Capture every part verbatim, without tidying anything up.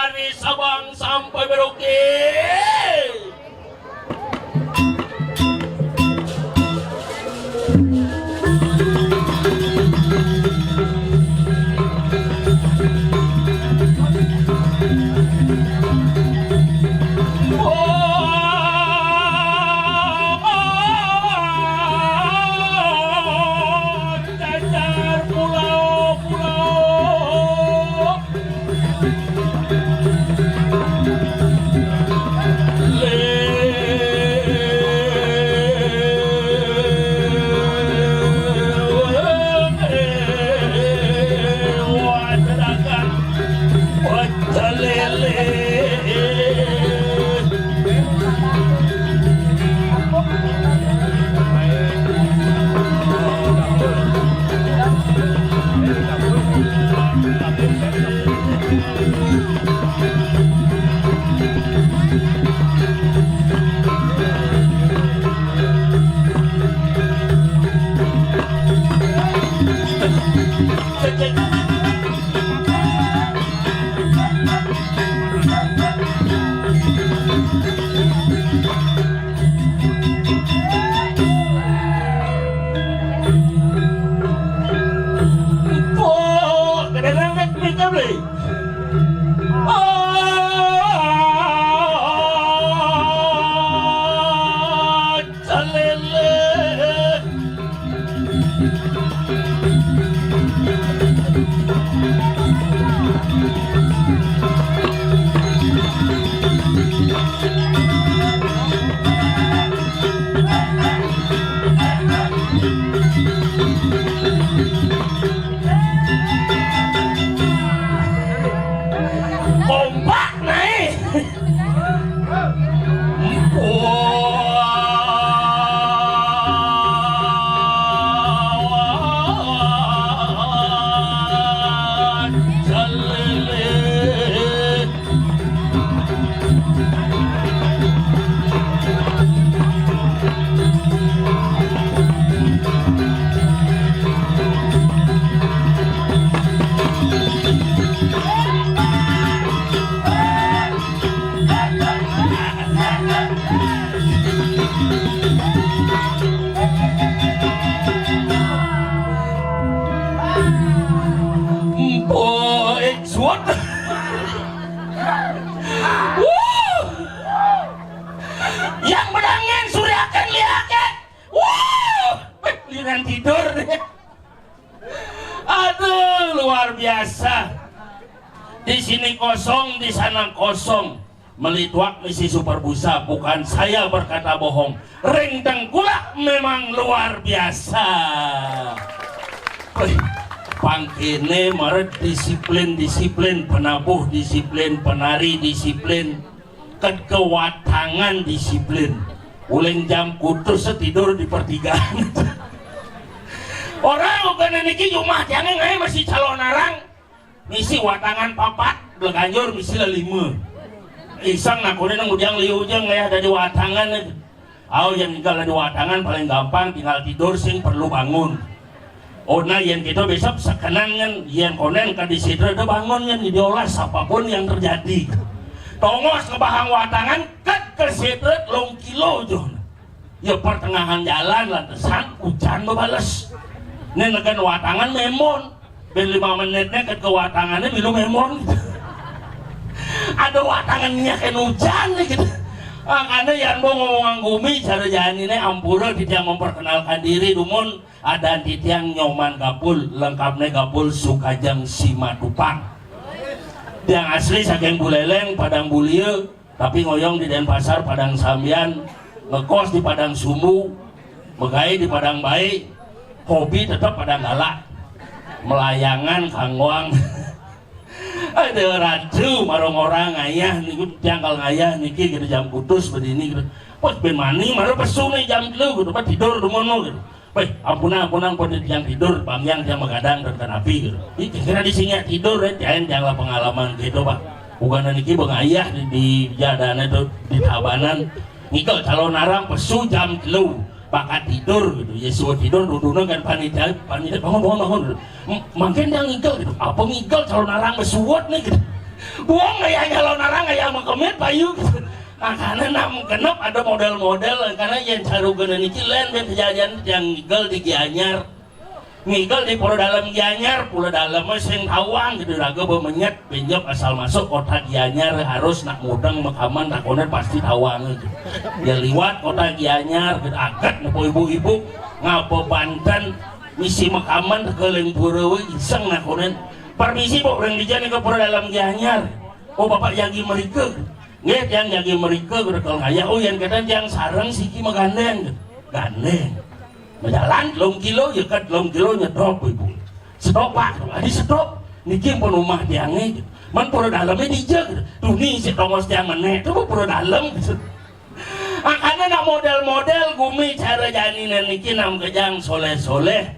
Ari Sabang sampai Merauke. Empuk, kedengaran tak kita beli? Oh, celele. Kompak naik. Empuk, eh, suat. Wuh. Yang bedangan suriakan liakan. Wuh. Liran tidur. Aduh, luar biasa. Di sini kosong, di sana kosong. Melituak misi super busa, bukan saya berkata bohong. Ring Tengkulak memang luar biasa. Wih, pangkene meret disiplin, disiplin, penabuh disiplin, penari disiplin, kekewatangan disiplin. Uling jam kutus tidur di pertigaan. Orang bukan niki jumah tiangnya ngai masih calon arang. Misi watangan papat, bleganjur misi lelima. Iseng nakune nang ujang liu ujang ngayah dadi watangan. Au, yang tinggal dadi watangan paling gampang, tinggal tidur, sing perlu bangun. Oh, nah, yang kita besok sekenan kan, yang konen kan di sidra ada bangun kan, diolah apapun yang terjadi. Tongos ngebahang watangan, ket ke sidra long kilo jo. Ya, pertengahan jalan lantesan hujan bebales. Ini negen watangan memon. Ben lima menitnya ke kewatangannya milu memon. Ada watangannya kan hujan nih gitu. Makanya yang mau ngomongan gumi cara jalan ini ampura tidak memperkenalkan diri dumun. Ada titiang Nyoman Gapul, lengkapnya Gapul Sukajang Simatupang. Yang asli saking Buleleng, Padang Bulia, tapi ngoyong di Denpasar, Padang Sambian, ngekos di Padang Sumbu, megai di Padang Baik, hobi tetap Padang Galak, melayangan kanggoang. Ada ratu marong orang ngayah niku, jangkal ngayah niki gitu, jam putus berdini gitu. Pas ben mani mara pesu nih jam telu gitu, pas tidur dumono gitu. Weh, ampuna, ampuna, ampun, yang tidur, bangyang yang magadang dan kanapi gitu. Ih, kira di sini tidur ya, jangan, janganlah pengalaman gitu, Pak. Bukan niki bengayah di, di jadana itu di Tabanan. Ngigel calonarang pesu jam telu. Bakat tidur gitu. Ya suwet tidur, duduknya kan panitia, panitia, "Bangun, bangun, bangun." M-, mangkin dia ngigel gitu. "Apa ngigel calonarang pesuwet nih?" gitu. Buang kayak calonarang kayak mengkemit payu gitu. Makanya nak genep ada model-model, karena yang caru gena niki lain dan kejadian yang ngigel di Gianyar. Ngigel di Pura Dalem Gianyar, Pura Dalem sing tawang gitu, raga bemenyet, benjep asal masuk kota Gianyar harus nak mudeng makaman takonan pasti tawang gitu. Ya liwat kota Gianyar gitu, aget nepo ibu-ibu ngapa banten misi makaman ke lempura we iseng nakonan. "Permisi, Bu, urang dija nika Pura Dalem Gianyar." "Oh, Bapak jagi merika?" "Nggih, tiang jagi merika," gitu, "kal ngayah." "Oh, yang kata tiang sareng siki magandeng." Gandeng. Majalan telung kilo, ya kan telung kilo nyedop, Ibu. "Stop, Pak." "Adi stop. Niki pun rumah tiangnya." "Man Pura Daleme dija?" "Tuh nih si tongos tiang menek, tuh Pura Dalem." Makanya nak model-model gumi cara janina niki nam kejang soleh-soleh.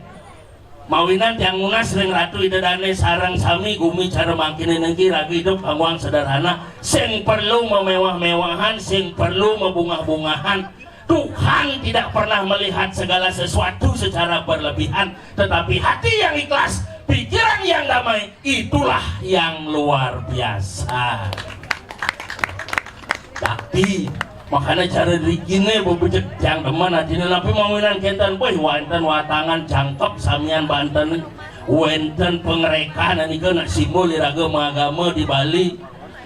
Mawinan tiang nunas ring Ratu Ida Dane sareng sami gumi cara mangkine niki raga idup kangguang sederhana, sing perlu memewah-mewahan, sing perlu mebungah-bungahan. Tuhan tidak pernah melihat segala sesuatu secara berlebihan, tetapi hati yang ikhlas, pikiran yang damai, itulah yang luar biasa. Tapi makanya cara rikine bebejek tiang demen atine, tapi mawinan kenten, wih, wenten watangan jangkep samian banten, wenten pengerekan nika nak simbol iraga magama di Bali.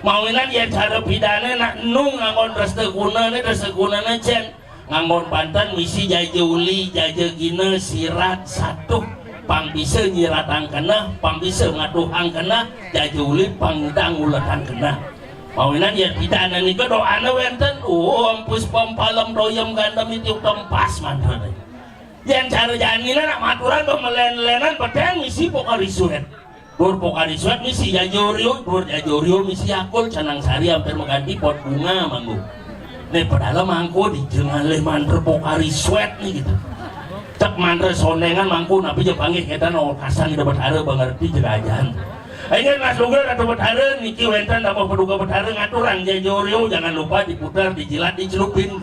Mawinan ya cara pidane nak nung nganggon resta gunane, resta gunane cen nganggon banten misi jaja uli, jaja gina, sirat, satuh, pang bisa nyiratang kena, pang bisa ngatuhang kena, jaja uli, pang ngidang uletang kena. Mawinan ya pidane nika doane wenten, "Om puspam palem toyem gandem iti utem pas mantra." Yang cara janina nak maturan pemelen-lenan peteng misi pokari suet. Dur pokari suet misi jajorio, dur jajorio misi akul, canang sari hampir mengganti pot bunga manggu. Nih padahal mangku di jengalih mantra pokari suet nih gitu. Cek mantra sondengan mangku, napi je panggih kita no kasang ida betara bengerti jerajan. Ingat Mas Luger atau betara niki wenten tambah paduka betara ngaturang jajorio, jangan lupa diputar, dijilat, dicelupin.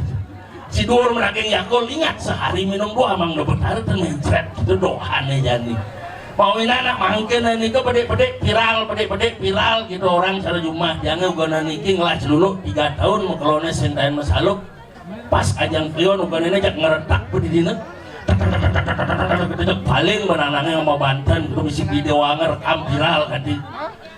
Si duur meraging yakul, ingat sehari minum dua, mang dapat harta mencret gitu doane jani. Mawinan nak mangkin nika pedik-pedik viral, pedik-pedik viral gitu orang cara jumah. Jangan ugana niki ngelah celuluk tiga tahun mekelone sentayan mesaluk. Pas ajang pion ugana ini jak ngeretak pedidina. Gitu jak paling menanangnya sama banten gitu, bisi video anger rekam viral kadi.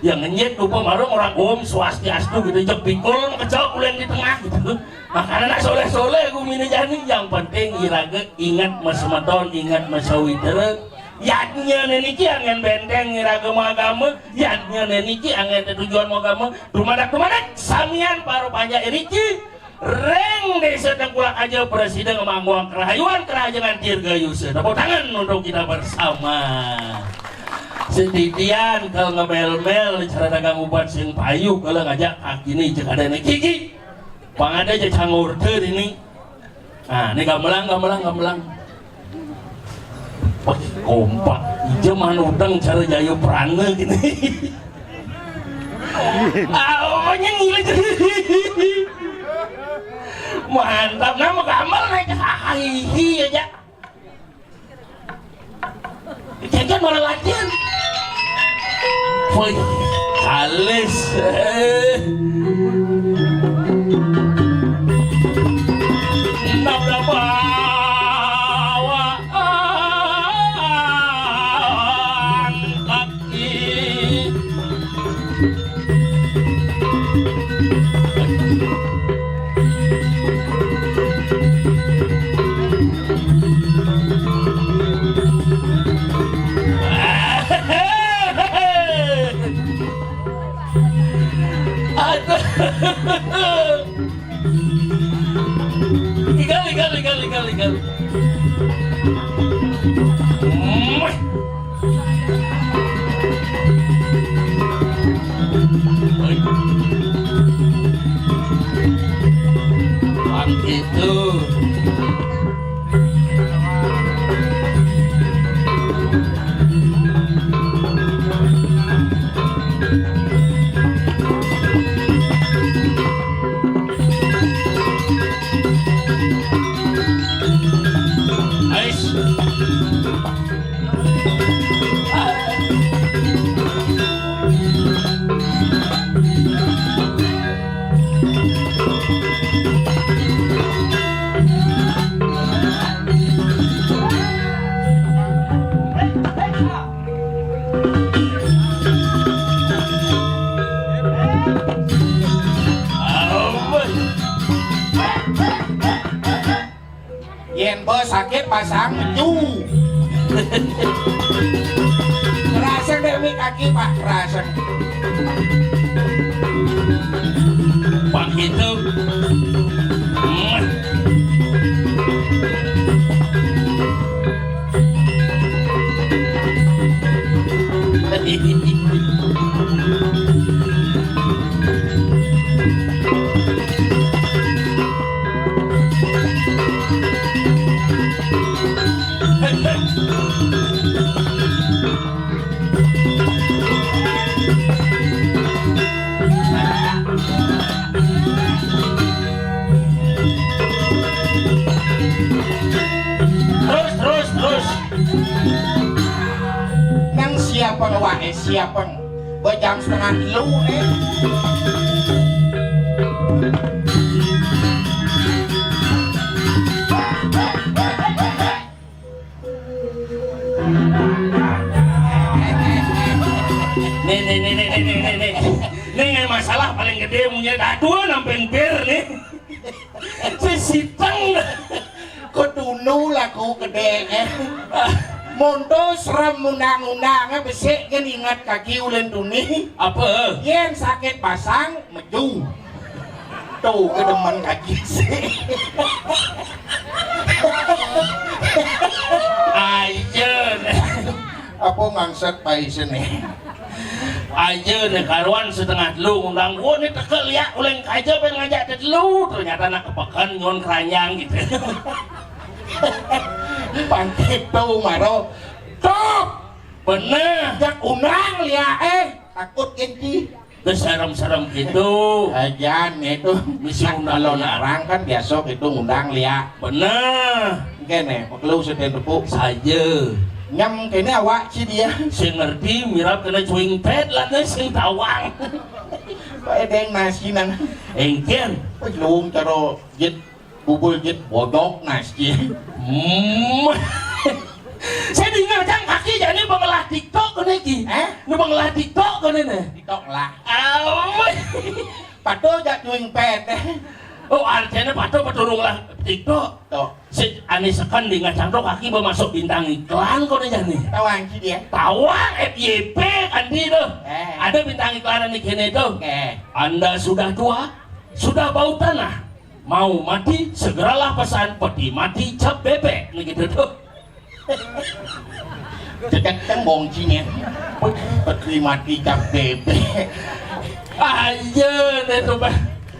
Yang ngenyit lupa marung orang Om Swastiastu gitu, jak pikul kejauh kulen di tengah gitu. Makanya nak soleh-soleh gumine jani, yang penting iraga ingat mas semeton, ingat mas sawitra. Yadnya neniki angen benteng iraga agama, yadnya neniki angen tujuan agama. Dumadak-dumadak samian para panjak iriki, ring desa Tengkulak aja presiden ngemangguang kerayuan kerajangan dirgayusa. Tepuk tangan untuk kita bersama. Setidian kalau ngebel-bel cara dagang ubat sing payu kalau ngajak kaki nih cek ada nih gigi. Pang ada aja canggur ter ini. Nah, ini gamelan, gamelan, gamelan. Wah, kompak. Ija manutang cara jaya perana gini. Awalnya ngilu jadi. Mantap, nama gamelan naik hahihi aja. Jangan malah latihan. Woi, halus. Eh. Nabrak bawaan kaki. Aduh. Igal, igal, igal, igal, igal. Muah. Bang itu. Yén bos sakit pasang meju. Keraseng deh mi kaki, Pak, keraseng. Pak itu. Terus, terus, terus. Nang siapa wae, siapa? Gua jam setengah telu nih. Nih, nih, nih, nih, nih, nih, nih, nih. Nih, yang masalah paling gede punya dadua nampeng bir nih. Sisiteng. Kudunu laku gedé, eh. Monto serem undang-undang, eh, besik kan ingat kaki ulin tuni. Apa? Yén sakit pasang, meju. Tuh, kedemen kaki sih. Ayo. Apa ngangset pai sini? Aja né karuan setengah telu ngundang gua né tekel ya uleng kaja ben ngajak tetelu, ternyata anak kepeken nyon keranjang gitu. Pangkito maro. Top. Bener. Jak undang lia, eh, takut genci. Geus serem-serem gitu. Ajan itu. Misi undang kalau lia. Narang kan biasa gitu ngundang lia. Bener. Kene, pekelu sedeng tepuk. Saja. Nyam kene awak ci dia. Sing ngerti mirap kena cuing pet lah, sing tawang. Pak edeng nasi nang. Engken. Pelung caro jet bubul jet bodok nasi. Hmm. Saya dengar jang kaki jadi pengelah TikTok kene ki. Eh? Nu pengelah TikTok kene ne. TikTok lah. Awi. Patuh jak cuing pet. Oh, artinya patuh peturung lah TikTok. Tuh. Si Anies sekan di ngacang tuh kaki bermasuk bintang iklan kok nih jani. Tawang sih dia. Tawang F Y P kan di tuh. Eh. Ada bintang iklan di kene tuh. Eh. Anda sudah tua, sudah bau tanah, mau mati segeralah pesan peti mati cap bebek nih gitu tuh. Cekek kan bongcinya. Peti mati cap bebek. Aja deh tuh bah.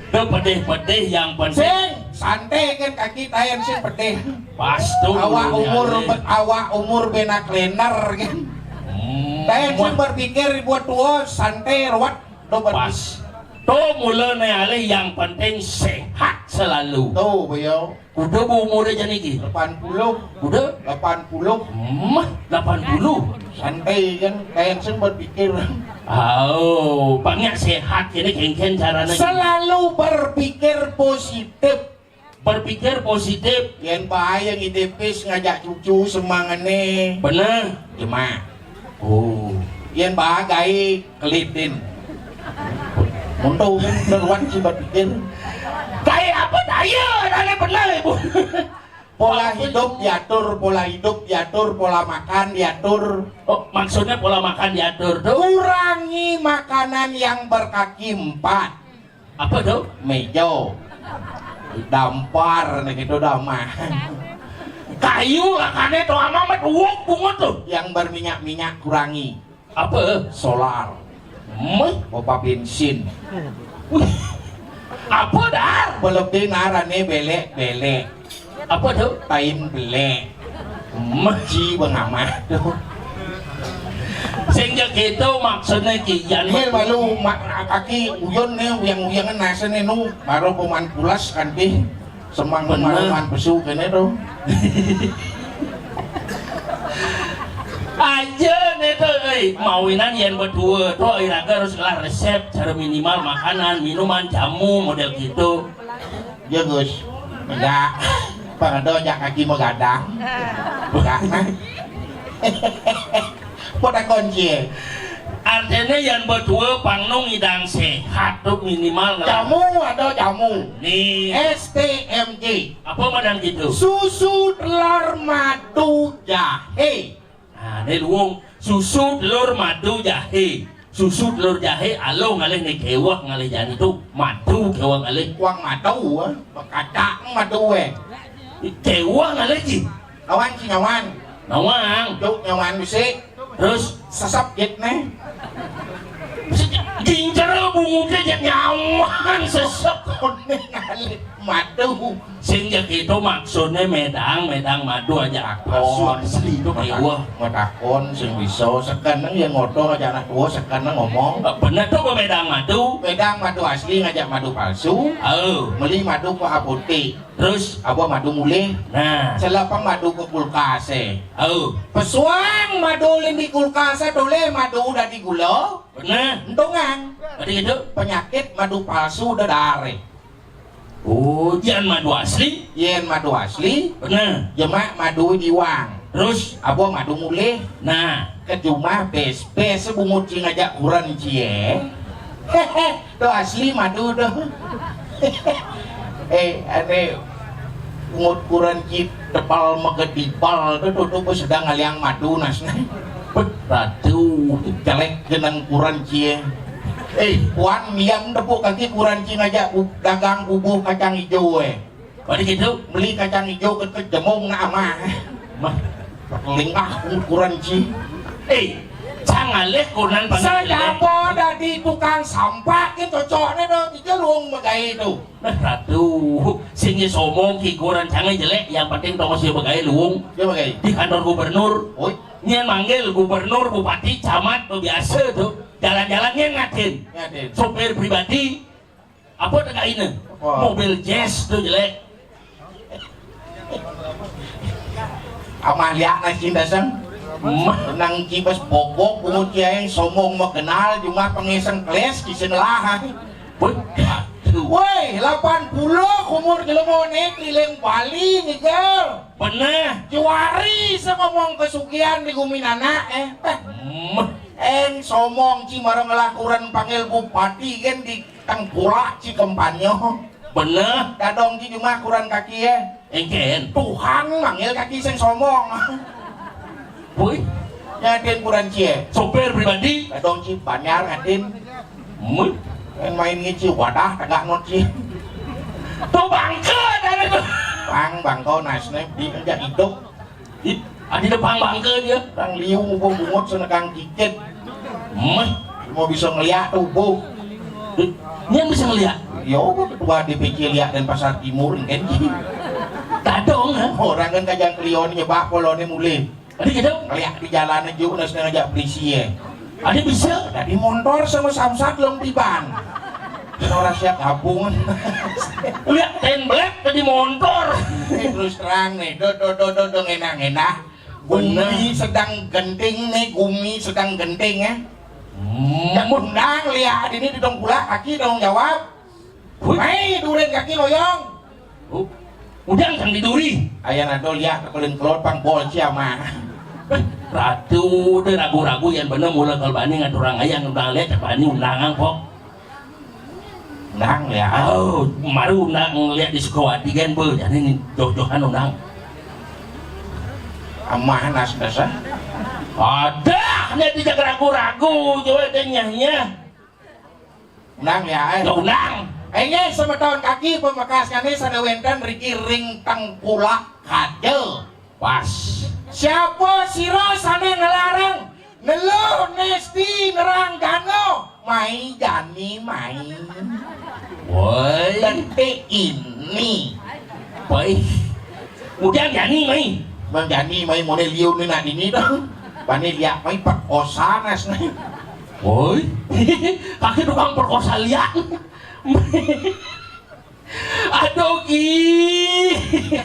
Tuh pedih-pedih yang penting. Sing, santai kan kaki tayan sing pedih. Pas tuh. Awak umur awak umur benak lener kan. Hmm. Tayan sing berpikir buat tua santai ruwet. Tuh pas. Tuh mula nih alih yang penting sehat selalu. Tuh beliau. Kuda bu umurnya jani ki? Delapan puluh. Kuda? Delapan puluh. Mah, delapan puluh. Santai kan, kayak sing berpikir. Oh, banyak sehat ini kengken caranya. Selalu berpikir positif. Berpikir positif. Yang bahaya ngidepis ngajak cucu semangane. Bener. Cuma. Oh. Yang bagai kelidin. Untuk kan keruan sih berpikir. Kayak apa daya, ada benar ibu. Pola hidup diatur, pola hidup diatur, pola makan diatur. Oh, maksudnya pola makan diatur tuh? Kurangi makanan yang berkaki empat. Apa tuh? Mejo. Dampar nih gitu dah mah. Kayu lah kane tuh amat uwok bungut tuh. Yang berminyak-minyak kurangi. Apa? Solar. Meh, pompa bensin. Wih. Apa dar? Belum di narane belek-belek. Apa tuh? Tain belek. Meh. Ci bengamah tuh. Sing ya gitu maksudnya ki. Yan malu kaki uyun nih, uyang-uyangan nasa nih nu, baru peman pulas kan di. Semang peman pesu kene tuh. Aja nih tuh, euy. Mawinan yén betua tuh, euy, raga harus ngelah resep cara minimal makanan, minuman, jamu model gitu. Ya, Gus. Enggak. Pang ada ajak kaki menggadang. Enggak, nah. Poda kunci. Artinya yén betua pang nu ngidang séhat tuh minimal ngelah. Jamu, ada jamu. Nih. S T M J. Apa madan gitu? Susu, telur, madu, jahe. Nah, ini luung susu, telur, madu, jahe. Susu, telur, jahe, alo ngalih nih, kéweh ngalih jani tuh. Madu kéweh ngalih. Kuang madu, ah. Bekacang madu, eh. Kéweh ngalih, Ji. Lawan si nyawan. Nawang. Cuk nyawan bisi. Terus? Sesep jit nih. Gincer bunguknya jit nyawan sesep. Kuning ngalih madu. Sing ya gitu maksudnya medang, medang madu aja. Takon. Asli itu, iya. Medakon, medakon, sing bisa. Sekeneng ya ngodo aja anak tua, sekeneng ngomong. Eh, bener tuh, medang madu. Medang madu asli ngajak madu palsu. Oh. Meli madu ke apotek. Terus? Apa madu mulih? Nah. Selepeng madu ke kulkas, eh. Oh. Pesuang madu ulin di kulkas, eh, toleh madu dadi gula. Bener. Entungan. Tadi gitu. Penyakit madu palsu udah dari. Oh, yén madu asli? Yén madu asli. Bener. Jemak madu iwang. Terus? Apa madu mulih? Nah. Ke jumah bes-bes bungut ci ngajak kuren cie. Tuh asli madu tuh. Eh, ane bungut kuren ci tebal megedibal tuh, tuh, tuh, sedang ngaliang madu nasne. Ratu, jelek jeneng kuren cie. Eh, puan miam tepuk kaki kuren ci ngajak bu-, dagang bubuh kacang ijo, eh. Pada gitu, beli kacang ijo ke, ke jemung na amah. Mah, lingkah ukuran ci. Eh, cangalih kunan panggil. Sedapa dadi tukang sampah ki cocokne to, iki luung megai to. Nah, ratu, sing somong ki kuran cangai jelek, yang penting tongos dia megai luung. Dia megai. Di kantor gubernur. Oi. Nyén manggil gubernur, bupati, camat, to biasa to. Jalan-jalan nyén ngadin. Ngadin. Sopir pribadi, apa teka ina? Apa? Mobil Jazz tuh jelek. Amah liak nasi dasang. Mah. Nang kibas bokok, bungut kiai somong makenal, cuma pengeseng keles, kisin lahan. Woi, lapan puluh umur jelema ne keliling Bali, nigel. Bener. Juari sing ngomong kesugihan di gumin anak, eh. Mah. Eng somong ci marang ngelakuran panggil bupati gen di Tengkulak ci kempanyo. Bener. Dadong ci cuma kuran kaki, eh. Engken. Tuhan manggil kaki sing somong. Woi. Ngadin kuran ci, eh. Sopir pribadi. Dadong ci banyar ngadin. Mun. Yang main ngici wadah tegak not ci. Tuh bangke dari tuh. Bang, bangko nasne di kerja hidup. Ih, adi depan bangke dia. Tang liu ngubuh bungut senekang kikit. Meh. Mau bisa ngeliat tubuh. Ih, dia bisa ngeliat. Ya, ketua D P C liak dan Pasar Timur kan. Dadong, ha? Orang kan kajang kelion nyebak polone mulih. Adi gitu. Ngeliat di jalan aja udah sengaja polisi ya. Ada bisa. Tadi montor sama samsat long tiban. Orang siap gabung. Lihat temblek tadi montor. Ini terus terang nih, do do do do do ngenah ngenah. Bener. Gumi sedang genting nih, gumi sedang genting ya. Hmm. Ya undang lihat ini di dongkulak kaki dong jawab. Hui. Mai durin kaki loyong. Oh. Udang sang diduri. Aya nado liak kekelin kelot pang bol cia mah. Ratu deh ragu-ragu yang bener mula kalau bani ngaturang ayang undang liak cak bani undangan kok. Undang liak. Oh, maru undang liak di Sukawati kan be jadi nih joh-johan undang. Amah nas dasar. Ada nih tidak ragu-ragu coba deh nyah-nyah. Undang ya, eh. Ya, undang. Inggih, semeton kaki pamekasnyané sané wénten riki ring Tengkulak Kaja. Pas. Siapa sira sané ngelarang neluh nesti nerang jana? Mai jani mai. Woi. Tentik ini. Woi. Kemudian jani mai. Mang jani mai model liun ni nak ini dah. Bani liak mai perkosa nas ni. Woi. Kaki tukang perkosa liak. Aduh, ih.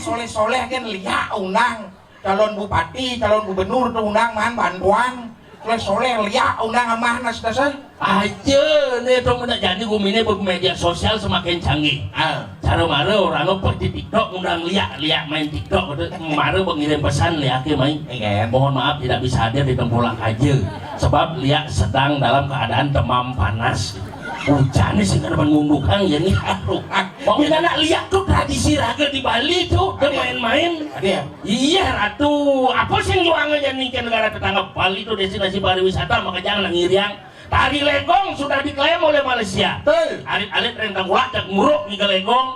Soleh-soleh kan liak undang. Calon bupati, calon gubernur tuh undang maan bantuan. Soleh-soleh liak undang amah nas dasar. Aja nih tuh, mana jadi guminé bermedia sosial semakin canggih. Ah. Cara mara orang nu di TikTok undang liak, liak main TikTok gitu. Mara mengirim pesan liak ke main. Iya. Mohon maaf tidak bisa hadir di tengkulak aja. Sebab liak sedang dalam keadaan demam panas. Hujan nih sih kada mengunduhkan ya nih. Aduh. Mau anak liak tuh tradisi raga di Bali tuh, udah main-main. Ada ya? Iya, Ratu. Apa sih juangnya nih ke negara tetangga Bali itu destinasi pariwisata, maka jangan ngiriang. Tari legong sudah diklaim oleh Malaysia. Betul. Alit-alit rentang ulak cak muruk nih ke legong.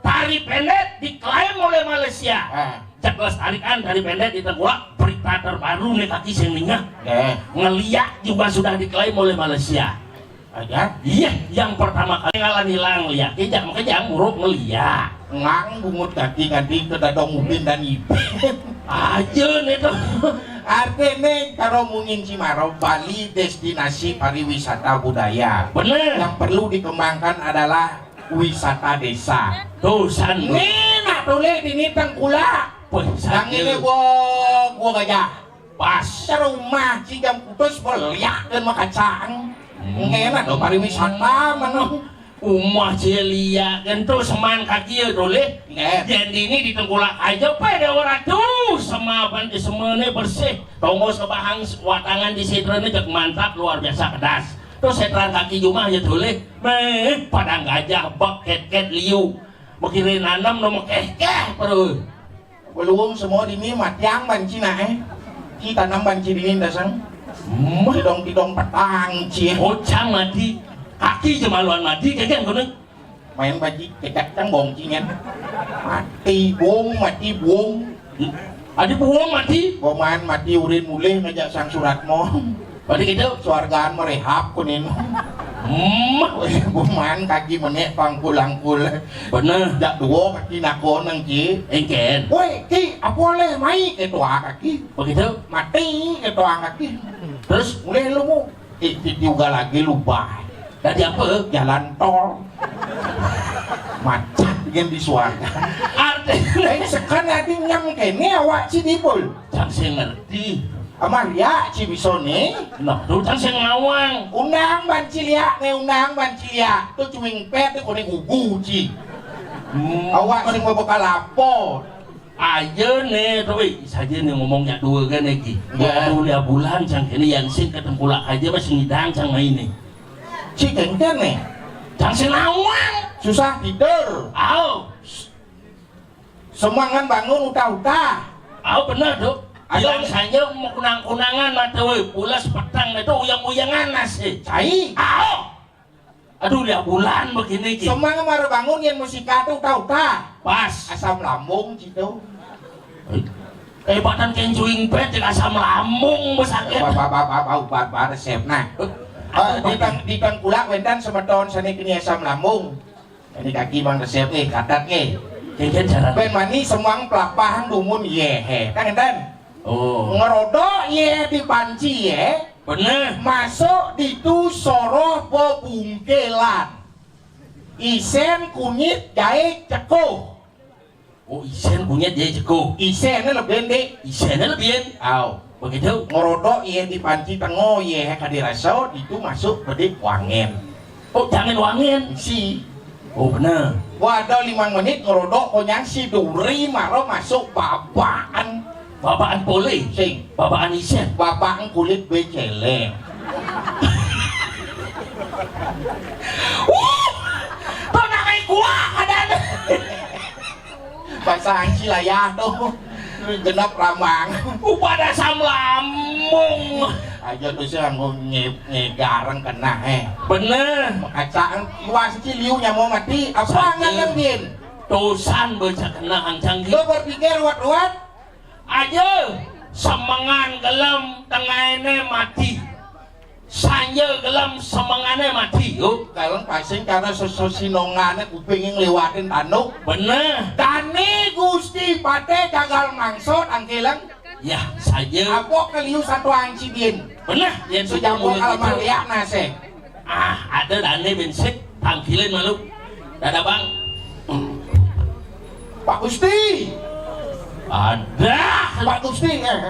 Tari pendet diklaim oleh Malaysia. Ah. Cak lestarikan tari pendet di tengkulak, berita terbaru nih kaki sing ningah. Eh. Ngeliak juga sudah diklaim oleh Malaysia. Aja? Iya, yang pertama kali ngalan hilang liak. Kijak makejang muruk ngeliak. Ngang bungut kaki nganti ke dadong ubin dan ibin. Aja nih tuh. Artinya kalau mungkin Cimaro, Bali destinasi pariwisata budaya. Bener. Yang perlu dikembangkan adalah wisata desa. Tuh san. Nih nak tulis di ini tengkulak. Wih, yang ini gua gua gajah. Pas rumah ci jam putus beliak dan makacang. Hmm. Ngenak dong pariwisata mana. Umah ci liak kan tuh seman kaki ya tulis. Nggak. Jadi ini di tengkulak aja pada orang tuh semapan di semene bersih. Tonggo sebahang watangan di setrane cek mantap luar biasa kedas. Terus setran kaki jumah ya tulis. Meh padang gajah bek ket-ket liu. Bekirin nanam no mekeh-keh perut. Belum semua dini matiang banci nah eh. Ci tanam banci dini dasang. Tidong-tidong petang ci. Bocang mati. Kaki jemaluan mati kagak kono. Main baji kecak cang bongcingan. Mati bong, mati bong. Adi buang mati. Boman mati urin mulih ngajak sang surat mo. Berarti gitu. Suargaan merehab kunin. Hmm. Boman kaki menek pangkul-angkul. Bener. Jak dua kaki nakon nang ci. Engken. Woi ki, apa oleh mai ketua kaki. Begitu. Mati ketua kaki. Terus? Mulih lu mu. Iki juga lagi lubah. Tadi apa? Jalan tol. Macet kan di suarga. Artinya. Eh, sekan adi nyam kene awak ci dibul. Cang sing ngerti. Amah liak ci bisone. Nah, tuh cang sing ngawang. Undang banci liak ne, undang banci liak. Tuh cuing pet tuh kone gugu ci. Hmm. Awak sing mau bekal lapor. Aja nih, tapi saja nih ngomongnya dua kan lagi. Iya. Dua puluh lima bulan cang kene yang sing ketengkulak aja masih ngidang cang main nih. Ci kengken nih. Cang sing nawang. Susah tidur. Au. Semangan bangun utah-utah. Au bener tuh. Ayo. Bilang saja mau kunang-kunangan mata we pulas petang itu uyang-uyangan nasi. Cai. Au. Aduh, lihat bulan begini ki. Semang mara bangun yang musika tuh tahu tah. Pas. Asam lambung gitu. Eh, badan kencuing pet jeung asam lambung besakit. Bapak bapak bapak ubat bapak resep nah. Eh, di tang di tangkulak wentan semeton sani kini asam lambung. Ini kaki mang resep nih, katat nih. Kencan cara. Ben mani semang pelapahan dumun yehe. Kan enten? Oh. Ngerodok ye di panci ye. Bener. Masuk ditu soroh bebungkelan. Isen kunyit jae cekuh. Oh, isen kunyit jae cekuh. Isennya lebih, Dik. Isennya lebih. Au. Begitu. Ngerodok ye di panci tengo ye kadiraso ditu masuk bedik wangen. Oh, jangan wangen. Si. Oh, bener. Wadah limang menit ngerodok konyang si duri maro masuk babaan. Babaan pole. Sing. Babaan isen. Babaan kulit beceleng. Wuh, tuh namanya kuah ada. Bahasa Anci lah ya tuh. Genap ramang. Upada asam lambung. Aja tuh sih nganggo nge- ngegareng kena eh. Bener. Kacaan luas ci liu nyamo mati. Apa ngangen din? Tusan baca kena hancang gitu. Lo berpikir ruwet-ruwet. Aja semengan gelem tengahene mati. Sanja gelem semengane mati. Yuk. Galeng pasing karena sesosinongane kuping yang lewatin tanduk. Bener. Dani Gusti Pate gagal mangsot angkeleng. Ya, saja. Apa keliu satu anci din? Bener. Yang sudah mulai maliak nase. Ah, ada dane bensik tangkilin malu. Dadah bang. Pak Gusti. Ada. Pak Gusti, eh.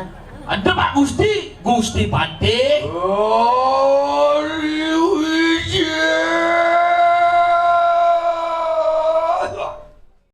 Ada Pak Gusti, Gusti Patih. Oh.